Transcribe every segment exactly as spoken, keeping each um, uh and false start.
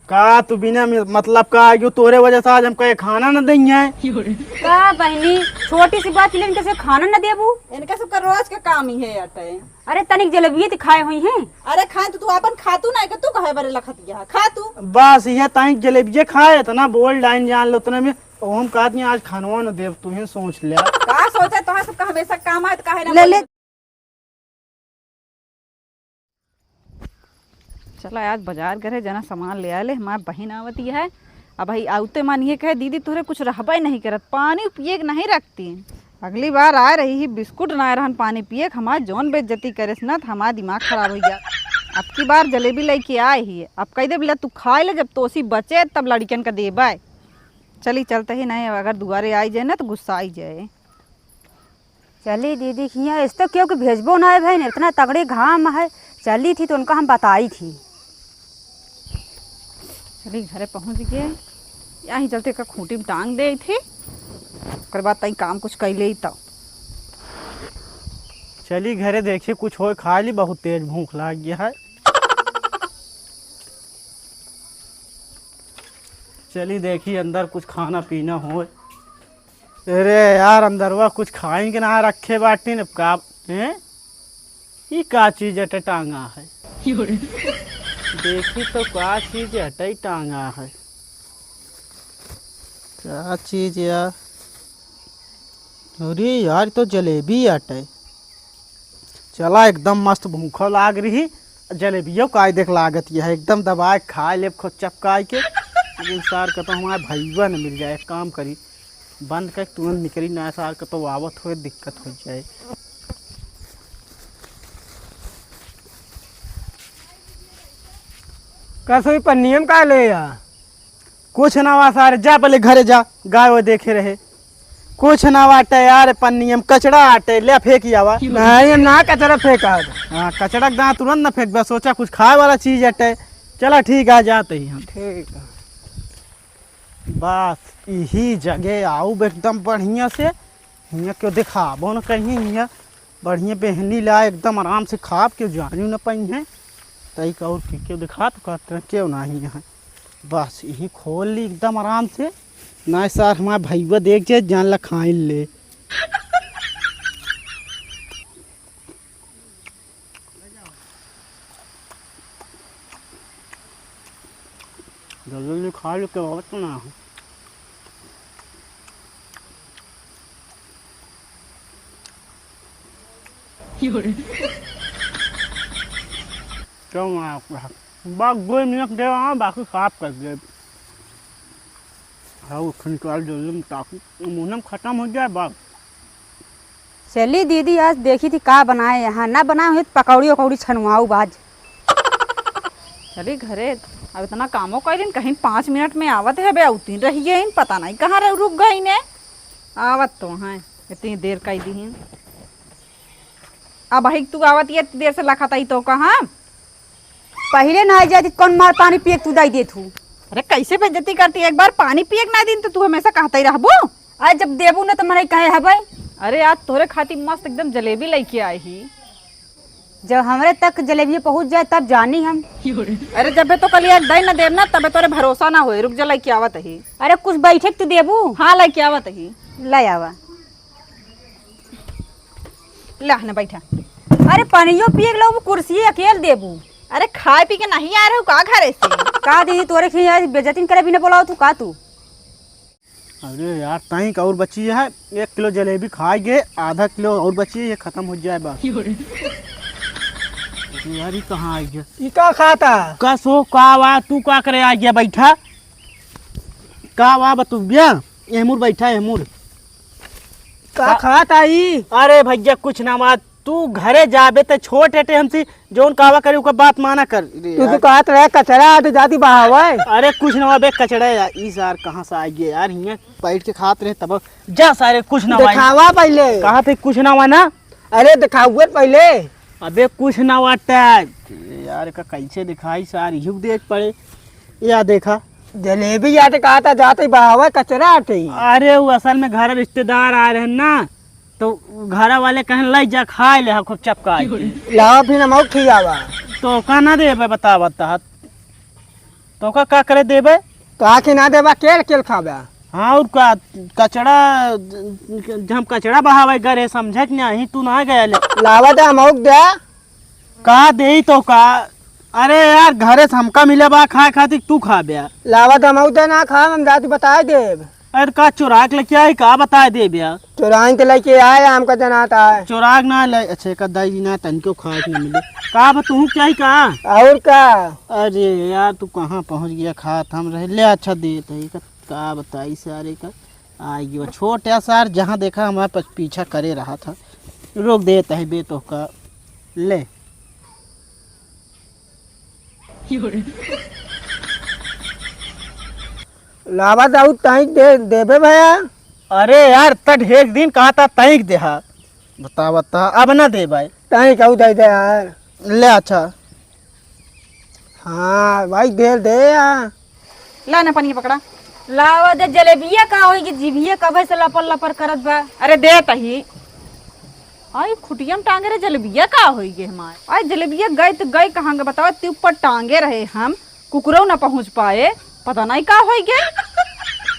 का तू बिना मि-, मतलब का आइगो, तोरे वजह से आज हम कहे खाना न देइहैं। का बहिनी, छोटी सी बात के लिए इनके से खाना न देबू? इनका सबका रोज का काम ही है अटे। अरे तनिक जलेबिये तो खाए हुई हैं। अरे खाए तो तू अपन खातू ना, कि तू कहे बरे लखत गया खा तू। बस ये तनिक जलेबिये खाए, इतना बोल डाइन जान लो उतने में। ओ हम कहत नहीं आज खानवा न देब, तू ही सोच ले। का सोचे, तोहार सबका हमेशा काम आए तो काहे ना ले, ले। बोले? चला आज बाजार करे जना सामान ले आले, हमार बहिन आवती है। अब भाई आवते मान ये कहे, "दीदी तोहरे कुछ रहबे नहीं करत, पानी पिए के नहीं रखती।" अगली बार आ रही ही बिस्कुट ना रहन पानी पिए के, हमार जौन बेइज्जती करेस ना तो हमार दिमाग खराब हो गया। अब की बार जलेबी लेके आए ही, अब कह दे बोला तू खाए ले, जब तोसी बचे तब लड़कियन का देबे। चली चलते ही नहीं, अगर दुआरे आई जाए ना तो गुस्सा आई जाए। चली दीदी खिया, इस तो क्यों कि भेजबो ना है भाई, इतना तगड़े घाम है। चली थी तो उनका हम बताई थी। चली घरे पहुँच गए, यहीं चलते का खूंटी में टांग दे थी, ओकर बाद तई काम कुछ कर ले तब। चली घरे देखी कुछ होए खा ली, बहुत तेज भूख लाग गया है। चली देखी अंदर कुछ खाना पीना होए। अरे यार, अंदरवा कुछ खाई के ना रखे बाटी न का? हैं? ई का चीज अटे टांगा है? देखी तो का चीज अटे टांगा है? का चीज यार? अरे यार, तो जलेबी अटे। चला, एकदम मस्त भूखो लाग रही, जलेबियो काय देख लागत यह, एकदम दबाए के खाए लेब खूब चपकाए के। लेकिन सार कहता हमारे भैया न मिल जाए, एक काम करी, बंद कर तुरंत निकली ना, सार कहता आवत होए दिक्कत हो जाए। का सोई पन्नियम का ले आ? कुछ ना हुआ सारे, जा पहले घरे जा, गाय वो देखे रहे। कुछ ना बाटे यार, पन्नी में कचड़ा आटे, ले फेंक आवा। नहीं, हम ना कचड़ा फेंका। हाँ, कचड़ा के दांत तुरंत ना फेंकबे, सोचा कुछ खाए वाला चीज आटे। चला ठीक है, जाते ही हम। ठीक है। बस यही जगह आऊ एकदम बढ़िया से, हियाँ क्यों दिखाबो न कहीं, हियाँ बढ़िया बेहनी ला एकदम आराम से खाब, क्यों जानी न पाई है। तई का और की क्यों दिखा तो कहते हैं, क्यों ना ही है। बस यही खोल ली एकदम आराम से। ना सार हमार भैया देख जाए, जान ला खाइन ले। जल्दी जल्दी खा लो, क्या बात ना हो। क्यों ना आपका? बस दो मिनट दे रहा हूँ, बाकी साफ कर दे। हाँ, वो खनिकाल जल्दी में ताकि मुंह में खत्म हो जाए, बस। चली दीदी, आज देखी थी का बनाए यहाँ, ना बनाए हुए तो पकौड़ी उकौड़ी छनवाऊ बाज। चली घरे, अब इतना कामो कैलिन, कहीं पाँच मिनट में आवत है, बे अउतीन रही गइन, पता नहीं कहाँ रह, रुक गइन ने। आवत तो हैं, इतनी देर कई दी हैं। अब भाई तू आवत ये देर से लखत आई तो कहाँ? पहिले ना आई जाती, कौन मार पानी पिए के तू दाई देत हूँ? अरे कैसे बेइज्जती करती, एक बार पानी पिए के ना दिन तो तू हमेशा कहता ही रहबो। अरे जब देबू ना तो मने कहे हबे। अरे आज तोरे खातिर मस्त एकदम जलेबी लेके आई ही। जब हमरे तक जलेबी पहुँच जाए तब जानी हम। अरे जबे तो कल यार दई ना देब ना तबे तोरे भरोसा ना होए, रुक जा लेके आवत ही। अरे कुछ बैठे के तू देबू? हाँ लेके आवत ही। ले आवा। लाह न बैठा। अरे पनियो पिए के लो, कुर्सी अकेल देबू। अरे खाए पी के नहीं आ रहे हो का घरे से? का दीदी तोरे खिया बेइज्जती करे बिना बोलाओ तू का तू? अरे यार, तई का और बची है, एक किलो जलेबी खाए गए, आधा किलो और बची है, ये खत्म हो जाए बस। अरे यार, ये कहाँ आ गया? ई का खाता? का सो, का वा, तू का करे आ गया? बैठा। का वा बतुबिया? एहमुर बैठा, एहमुर। का का? खात आई? अरे भैया, कुछ ना बात, तू घरे जाबे त छोट हटे हमसे, जौन कावा करे ओकर बात माना कर। अरे तू तो यार। कहत रहे कचरा आटे जाती बहावे। अरे कुछ ना बे, कचरा यार, ई सार कहाँ से आ गया यार, हियाँ बैठ के खात रहे तब। जा सारे, कुछ ना भाई। दिखावा पहले। कहाँ थे कुछ ना हुआ ना? अरे दिखावे पहले। अबे कुछ ना वाटा। अरे यार, का कैसे दिखाई सार, यू देख पड़े। या देखा। जलेबी आटे कहा था, जाते बहावे कचरा आटे ही। अरे वो असल में घर रिश्तेदार आ रहे हैं ना, तो घर वाले कहन लाई जा खाए ले, हाँ, खूब चपका के। लावा फिर हम खियावा। तो का ना देबे, बतावा तहत। तोका का करे देबे? का के ना देबा, केल केल खाबे। हाँ, और का, कचड़ा, ज-, ज-, हम कचड़ा बहावे गए रहे, समझत नहीं, तू ना गया ले। लावा दे, हम आउक दे। का देई तोका? अरे यार, घरे से हमका मिले बा खाए खातिर, तू खाबे। लावा दे, हम आउक दे, ना खाब, हम जाति बताए देब। अरे का चोराक लेके आई का, बताए देबे। चोराइन के लेके आए, हमका जनाता है। चोराक ना ले, अच्छा, एक दाई जी ना, तनिको खाए के ना मिले। का बा, तू क्या ही का? और का? अरे यार, तू कहाँ पहुँच गया, खात हम रहे। ले, अच्छा, दे तो, एक का बताई सारे का। आ गयो छोटा सार, जहाँ देखा हमारे पास पीछा करे रहा था। रोक देता है बे तो का। ले। लावा दाऊ, तैं दे, देबे भैया। अरे यार, त ढेर दिन कहा था, तैं देहा। बता, बता, अब ना दे भाई। तैं कहू दे दे यार। ले, अच्छा। हाँ भाई, दे दे यार। ला ना पनिया पकड़ा। लावा दे जलेबिया, का होई कि जीभिया कबे से लपर लपर करत बा। अरे दे तही। आई खुटिया में टांगे रे, जलेबिया का होई गे हमार। आई जलेबिया गए तो गए कहाँ गे बताओ, तू ऊपर टांगे रहे हम, कुकुरो ना पहुँच पाए, पता नहीं का होई गे।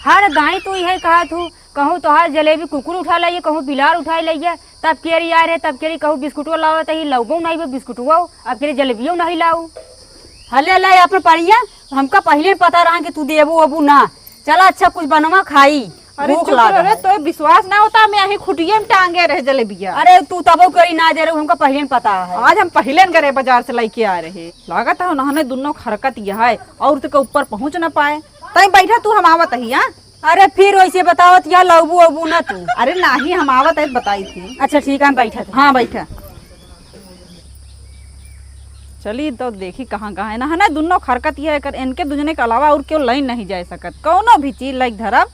हर दाई तू यही कहा थू, कहूँ तोहार जलेबी कुकुर उठा लइए, कहूँ बिलार उठा लइए, तब केरी आए रहे, तब केरी कहूँ बिस्कुटवा लावत ही, लउबो नहीं बे बिस्कुटवा, अब केरी जलेबियो नहीं लाऊ। हले ले अपन पनिया, हमका पहिले पता रहा कि तू देबू अबू ना। चला अच्छा कुछ बनवा खाई, अरे भूख चुप रह लागल रे, है। तोहे विश्वास ना होता, हम यहीं खुटिये में टांगे रहे जलेबिया। अरे तू तबो करी ना दे रहे, हमका पहिले में पता है। आज हम पहिले न गरे बाजार से लेके आ रहे। लागत है उन्होंने दोनों खरकत यह है और तो के ऊपर पहुँच ना पाए। तई बैठा तू, हम आवत ही, हाँ? अरे फिर वैसे बतावत या लउबू अबू ना तू। अरे नाही, हम आवत है बताई थी। अच्छा ठीक है, हम बैठा थे। हाँ बैठा। चली तो देखी कहाँ कहाँ है ना, है ना, दुनो खरकत ये है कर, इनके दुजने के अलावा और क्यों लाइन नहीं जा सकत। कौनो भी चीज लाइक धरब,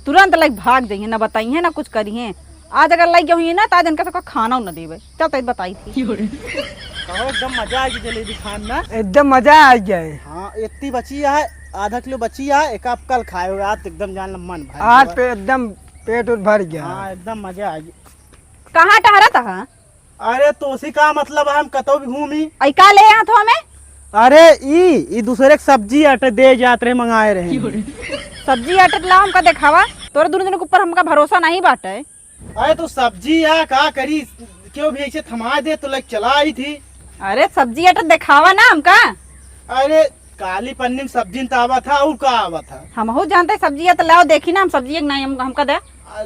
तुरंत लाइक भाग जाइए, ना बताइए ना कुछ करिए। आज अगर लाइक हुई ना तो आज इनका सबका खाना न देवे। चल तई बताई थी। कहो एकदम मजा आ गई जलेबी खान ना। एकदम मजा आ गया है। हाँ, इतनी बची है, आधा किलो बची है, एक आप कल खाए हो, आज तो एकदम जान लो मन भर आज गया। तो एकदम पेट उट भर गया। हाँ, एकदम मजा आ गया। कहाँ टहरत हा? अरे तोसी का मतलब है, हम कतौ भी घूमी। आई का ले हाथवा में? अरे ई, ई दूसरे के सब्जी आटे दे जात रहे, मंगाए रहे। सब्जी आटे ला हमका देखावा, तोरे दुनो जने के ऊपर हमका भरोसा नहीं बाटे। अरे तू सब्जी या का करी, क्यों भी ऐसे थमा दे तो लग चला आई थी। अरे सब्जी आटे देखावा ना हमका। अरे काली पन्नी में सब्जी न तो आवा था, और का आवा था? हमहू जानते सब्जी या तो लाओ देखी ना, हम सब्जी एक नहीं हम, हमका दे। आ,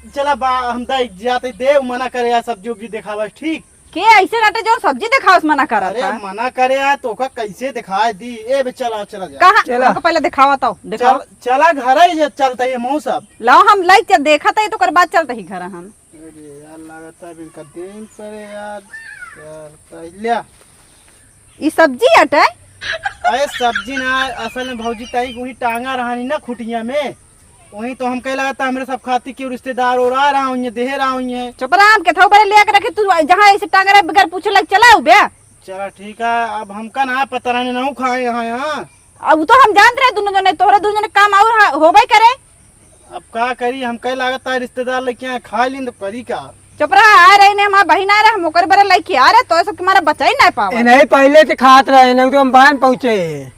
चला बा, हम दे जाते दे, मना करे यार, सब्जी उब्जी देखावा, ठीक? के ऐसे रहते जो सब्जी देखावस मना करत अरे है? मना करे यार, तोका कैसे दिखाए दी? ए बे, चला, चला जा। कहाँ? चला। हमको पहले दिखावा तो, दिखाओ। चल, चला घर ही जे चलता है मऊ सब। लाओ हम लाई चल, देखा था ये तो कर बाद चलता ही घर हम। अरे यार, लागता है इनका दिन पर यार, चलता है, लिया। ई सब्जी हटे? अरे सब्जी ना, असल में भौजी ताई वही टांगा रहानी ना खुटिया में, वही तो हम कहे लगा था हमरे सब खाती क्यों रिश्तेदार और आ रहा हूँ, देहे रहा हूँ। चुप रहा, हम केथाऊ बरे ले आके रखे, तू जहाँ ऐसे टांगा रहे बगैर पूछे लग चला हो बे। चला ठीक है, अब हमका ना पता रहने ना खाए यहाँ, यहाँ। अब वो तो हम जानत रहे दोनों जने, तोहरे दोनों जने काम और हा-, होबे करे। अब का करी, हम कहे लागत है रिश्तेदार लेके आए, खा लीन तो करी का? चुप रहा, आ रहे ने, हमार बहिन आ रहे, हम ओकर बरे लेके आ रहे, तो सब के मारा बचाई ना पावा। ए नहीं, पहले से खात रहे, नहीं तो हम बाहर पहुँचे।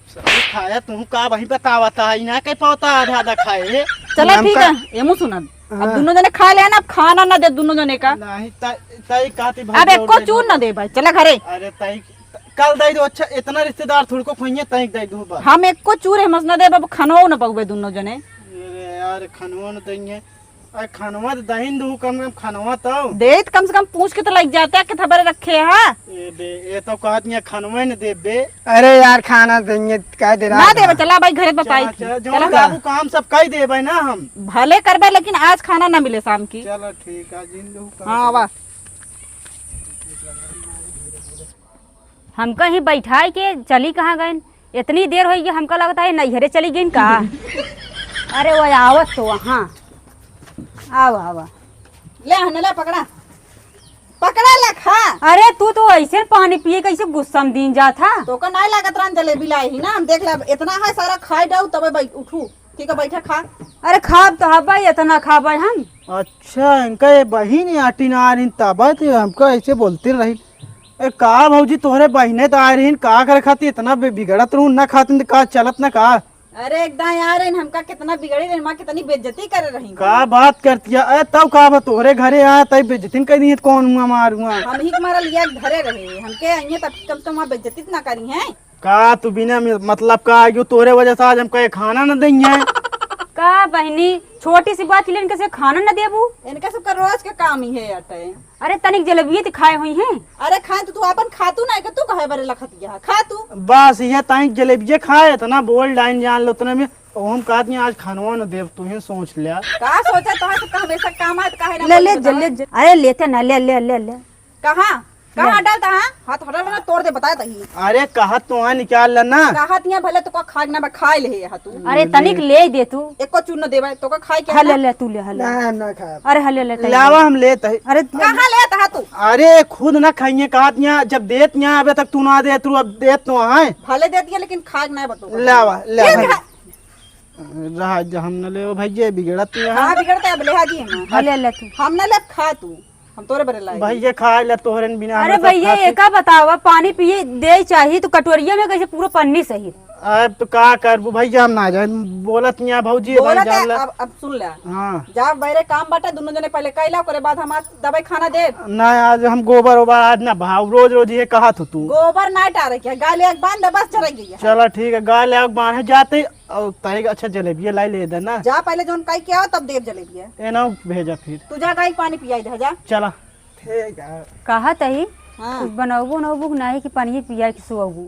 सही खाया, तू का वही बतावा था, इना कह पावता आधा आधा खाए। चला हम ठीक का है, एमू सुनन। अब हाँ। दोनों जने खा ले ना, अब खाना ना दे दोनों जने का। नहीं, ताई, ताई कहती भाई अब जोर एको दे चूर दो। ना दे भाई, चला घरे। अरे ताई, कल दे दो, अच्छा इतना रिश्तेदार थोड़ी को खोइए, ताई दे दो बस। हम एको चूर है मस ना दे, अब खनवा ना पउबे दोनों जने। अरे यार, खनवा न देंगे। अरे खनवा तो दहिन दू, कम से कम खनवा तो। दे तो कम से कम पूछ के तो लग जाता है, कितना बड़े रखे हैं। ए बे, ये तो कहत नहीं खनवा न दे बे। अरे यार, खाना देंगे, कह दे रहा ना था। देबे, चला भाई, घरे बताई चला, थी। चला, जौन चला। बाबू काम सब कह देबे ना हम। भले करबे, लेकिन आज खाना ना मिले शाम की। चलो ठीक है, जिन दू कम हाँ, से वाह। हमका ही बैठाई के चली कहाँ गइन? इतनी देर होई कि हमका लगता है नैहरे चली गइन का? अरे वो आवत तो वहाँ। आवा, आवा। ले हनला पकड़ा। पकड़ा ले खा। अरे तू तो ऐसे पानी पिए कैसे गुस्सा में दिन जात हा? तोका नाय लागत रहन जलेबी लाई ही ना। हम देख ले इतना है सारा खाई डाऊ तबे बै-, उठू। ठीक है बैठा खा। अरे खाब तो हबै, इतना खाबै हम। अच्छा, इनका ये बहिन आटी ना रही तबे तो हमका ऐसे बोलते रही। ए, का भौजी, तोहरे बहिने त आए रहीन, का करे खातिर इतना बि-, बिगड़त रहू, ना खातिन त का चलत ना का? अरे एकदम यार, इन हमका कितना बिगड़ी रही, माँ कितनी बेइज्जती करे रही। का बात करती है? ए, तब का बा, तोहरे घरे आए, तब बेइज्जती न कर दी, कौन हुआ मार हुआ? हम ही के मारा लिया के धरे रहे, हमके आइए तब कम से कम वहाँ बेइज्जती ना करी है। का तू बिना म-, मतलब का आइयो, तोहरे वजह से आज हमका ये खाना न देंगे। का बहिनी, छोटी सी बात के लिए इनके से खाना न देबू? इनका सबका रोज के काम ही है अटे। अरे तनिक जलेबिये तो खाए हुई हैं। अरे खाए तो तू अपन खातू ना है कि तू कहे बरे लखतिया है, खा तू। बस ये तनिक जलेबिये खाए, इतना बोल डाइन जान लो उतने में। ओ हम कहत नहीं आज खानवा न देब, तू ही सोच लिया। का सोचा तो है, सबका हमेशा काम है तो काहे ना ले, ले, बोली जल्दी, बतावा? जल्दी। अरे लेते ना, ले, ले, ले, ले। कहाँ? कहाँ ले। डालता है? हाथ हटा लेना, तोड़ दे, बताए तही। अरे कहत तो है निकाल लेना। कहत यहाँ भले तो का खाए ना बा, खाए ले है तू। अरे तनिक ले दे तू। एको चून न देबे, तो का खाए के हाँ, है ले, ना? ले, तू ले, हाँ, ले। ना, हम ना खाब। अरे हाँ, ले, ले, तनिक लावा ले। हम लेत है। अरे कहाँ लेत है तू? अरे खुद ना खाइए, कहत यहाँ जब देत यहाँ अबे तक तू ना दे, तू अब देत तो है। भले दे दिया, लेकिन खाए ना बा तो। लावा, लावा। ठीक है। रहा जा हम न लेव भैया, बिगड़त यहाँ। हाँ, बिगड़त है, अब ले हाजी हम। हाँ, ले ले तू। हम न लेब, खा तू, हम तोरे बरे लाए। भैया खा ले, तोहरे बिना अरे हमें सब भैया, खाते। एका बतावा, पानी पिए दे चाही तो कटोरिया में कैसे पूरा पन्नी सही। अब तो का करबू भैया, हम ना जाए, बोलत यहाँ भौजी, बोलत जान है, ले। अब, अब सुन ले। हाँ। जा बैरे काम बाटे, दोनों जने पहले कैला, ओकरे बाद हम आज दवाई खाना देब। ना, आज हम गोबर ओबर आज ना भाव, रोज रोज ये कहा थो तू। गोबर ना डारे के, गाय ले आके बांध दे, बस चले गई है। चला ठीक है, गाय ले आके बांधे जाते। और ताई अच्छा जलेबिया लाई ले देना। जा पहले जौन काई के आओ तब देब जलेबिया। ए ना भेजा फिर। तू जा गाय के पानी पियाई दे जा। चला। ठीक है। कहा तही हाँ। कुछ बनौबू उनौबू कि नाही कि पानी पिया के सोबू।